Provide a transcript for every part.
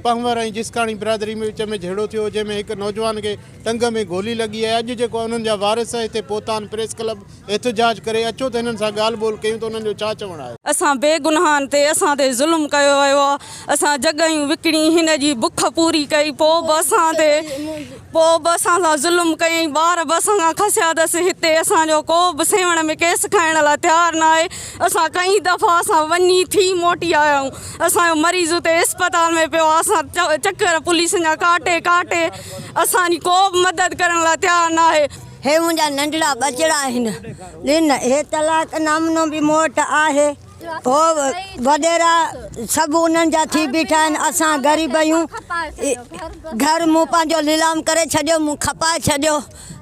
پنهور ۽ جسڪاڻي برادري ۾ وچ ۾ جهيڙو ٿيو هو جنهن ۾ هڪ نوجوان کي ٽنگ ۾ گولي لڳي آهي اڄ جيڪو انهن جا وارث هتي پهتا آهن پريس ڪلب احتجاج ڪري اچو ته هنن سان ڳالهه ٻولهه ڪيون ته انهن جو ڇا چوڻ آهي. اسان بيگناهن تي اسان تي ظلم ڪيو ويو آهي اسان جڳهيون وڪڻي هن جي بک پوري ڪئي پوء به اسان تي پوء به اسان سان ظلم ڪيائين ٻار به اسان کان کسيا اٿس هتي اسان جو ڪو به سيوهڻ ۾ ڪيس کڻڻ لاء تيار ناهي اسان ڪئين دفعا اسان وڃي ٿي موٽي آيا آهيون اسان جو مريض اتي اسپتال ۾ پيو آهي اسان چڪر پوليسن جا ڪاٽي ڪاٽي اسان جي ڪو به مدد ڪرڻ لاء تيار ناهي. هي منهنجا ننڍڙا ٻچڙا آهن ڏن هي طلاق نامنو به مون وٽ آهي هو وڏيرا سڀ انهن جا ٿي بيٺا آهن اسان غريب آهيون گهر مون پنهنجو ليلام ڪري ڇڏيو مون کپائي ڇڏيو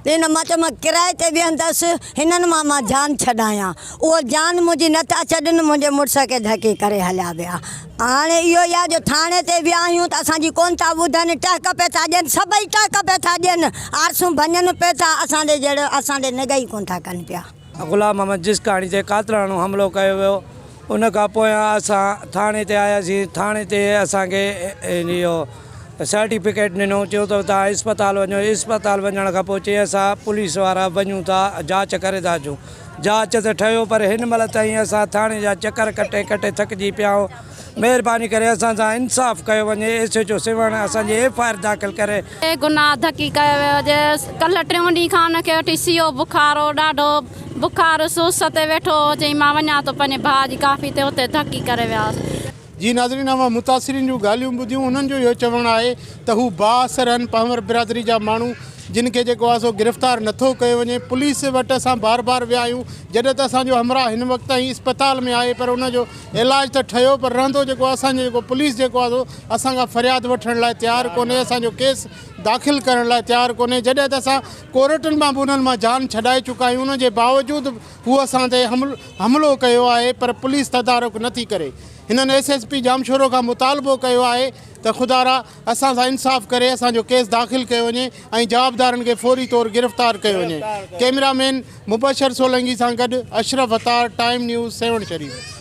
ڏن مان چيو مان ڪرائي تي ويهندس هنن مان مان جان ڇڏايان اهو جان منهنجي نه ٿا ڇڏن منهنجي مڙس کي ڌڪي ڪري هليا ويا هاڻي اهو ئي آهي جو ٿاڻي تي ويا آهيون ته اسان جي ڪونه ٿا ٻڌن ٽهڪ پئي ٿا ڏين سڀئي ٽهڪ پئي ٿا ڏين آرسون ڀڃن پئي ٿا اسان ڏي جهڙو اسان ڏي نگهه ئي ڪونه ٿا ڪن پيا. غلام محمد جسڪاڻي تي قاتلاڻو حملو ڪيو ويو ان کان پويان اسان ٿاڻي تي آياسين ٿاڻي تي اسان کي اهو سرٽيفڪيٽ ڏنو چيو ته توهان اسپتال وڃو اسپتال وڃڻ کان پوء چي اسان پوليس وارا وڃون ٿا جاچ ڪري ٿا اچون جاچ ته ٺهيو پر هن مهل تائين اسان ٿاڻي جا چڪر ڪٽي ڪٽي ٿڪجي پيا آهيون مهرباني ڪري اسان سان انصاف ڪيو وڃي ايس ايڇ او سيوهڻ اسان جي ايف I R داخل ڪري. بي گناهه ڌڪي ڪيو ويو هجي ڪلهه ٽيون ڏينهن کان ان کي وٺي سيئو بخار هو ڏاڍو بخار هوس اس تي ويٺو هو چيائين مان وڃان ٿو پنهنجي ڀاء جي ڪافي تي اتي ڌڪي ڪري ويا هئس. جي ناظرين اوهان متاثرين جون ڳالهيون ٻڌيون انهن جو اهو چوڻ آهي ته هو بااثر آهن پنهور برادري جا ماڻهو جن کي جيڪو آهي سو گرفتار نٿو ڪيو وڃي پوليس وٽ اسان بار بار ويا آهيون جڏهن ته اسان جو همراهه هن وقت تائين اسپتال ۾ آهي پر ان جو علاج ته ٺهيو پر رهندو جيڪو آهي اسان جو جيڪو پوليس جيڪو آهي سو اسان کان فرياد وٺڻ لاء تيار ڪونهي اسان جو ڪيس داخل ڪرڻ لاء تيار ڪونهي جڏهن ته اسان ڪورٽن مان به انهن مان جان ڇڏائي چڪا آهيون ان جي باوجود هو اسان تي حملو ڪيو آهي پر پوليس تدارڪ نٿي ڪري هنن ايس ايس پي ڄامشورو کان مطالبو ڪيو آهي ته خدارا اسان سان انصاف ڪري اسان جو ڪيس داخل ڪيو وڃي ۽ جوابدارن کي فوري طور گرفتار ڪيو وڃي ڪئميرا مين مبشر سولنگي سان گڏ اشرف عطار ٽائيم نيوز سيوهڻ شريف.